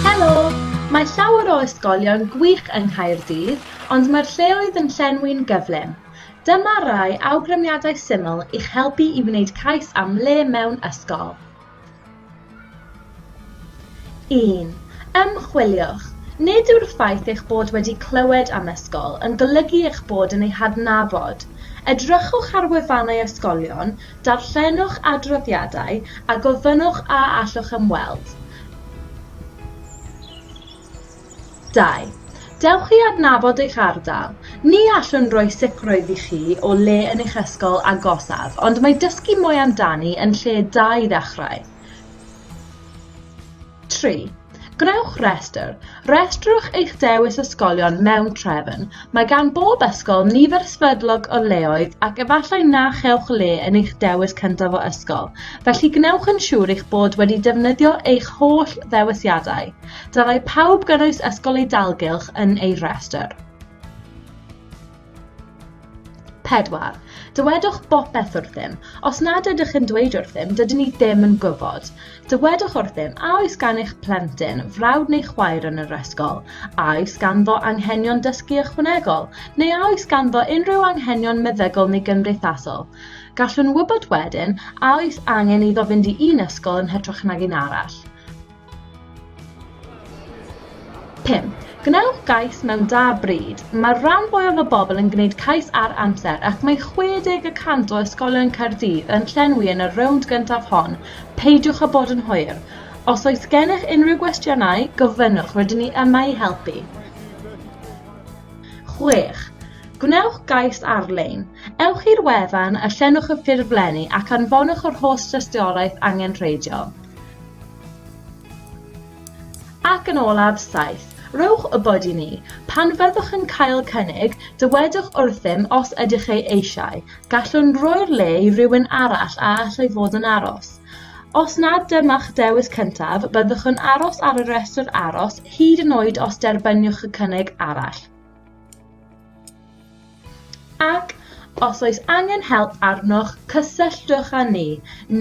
Helo! Mae llawer o ysgolion gwych yng Nghaerdydd, ond mae'r lleoedd yn llenwi'n gyflym. Dyma rai awgrymiadau syml i'ch helpu i wneud cais am le mewn ysgol. 1. Ymchwiliwch. Nid yw'r ffaith eich bod wedi clywed am ysgol yn golygu eich bod yn ei hadnabod. Edrychwch ar wefannau ysgolion, darllenwch adroddiadau a gofynnwch a allwch ymweld. 2. Dewch i adnabod eich ardal. Ni allwn roi sicrwydd i chi o le yn eich ysgol agosaf, ond mae dysgu mwy amdani yn lle da i ddechrau. 3. Gwnewch restr. Restrwch eich dewis ysgolion mewn trefn. Mae gan bob ysgol nifer sefydlog o leoedd ac efallai na chewch le yn eich dewis cyntaf o ysgol, felly gwnewch yn siŵr eich bod wedi defnyddio eich holl ddewisiadau. Dylai pawb gynnwys ysgol eu dalgylch yn eu rhestr. 4. Dywedwch bopeth wrthym. Os nad ydych yn dweud wrthym, dydyn ni ddim yn gwybod. Dywedwch wrthym a oes gan eich plentyn frawd neu chwaer yn yr ysgol, a oes ganddo anghenion dysgu ychwanegol, neu a oes ganddo unrhyw anghenion meddygol neu gymdeithasol. Gallwn wybod wedyn a oes angen iddo fynd i un ysgol yn hytrach nag un arall. 5. Gwnewch gais mewn da bryd. Mae'r rhan fwyaf o bobl yn gwneud cais ar amser ac mae 60 y cant o ysgolion Caerdydd yn llenwi yn y rownd gyntaf hon. Peidiwch â bod yn hwyr. Os oes gennych unrhyw gwestiynau, gofynnwch, rydyn ni yma i helpu. 6. Gwnewch gais ar-lein. Ewch i'r wefan a llenwch y ffurflenni ac anfonwch yr holl dystiolaeth angenrheidiol. Ac yn olaf, 7. Rhowch wybod i ni. Pan fyddwch yn cael cynnig, dywedwch wrthym os ydych ei eisiau. Gallwn roi'r le i rywun arall a allai fod yn aros. Os nad dyma'ch dewis cyntaf, byddwch yn aros ar y rhestr aros hyd yn oed os derbyniwch y cynnig arall. Ac os oes angen help arnoch, cysylltwch â ni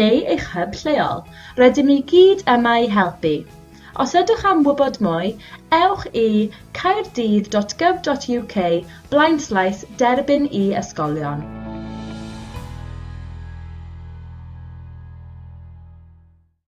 neu eich hyb lleol. Rydym i gyd yma i helpu. Os ydych am wybod mwy, ewch i caerdydd.gov.uk blaenslaes derbyn i ysgolion.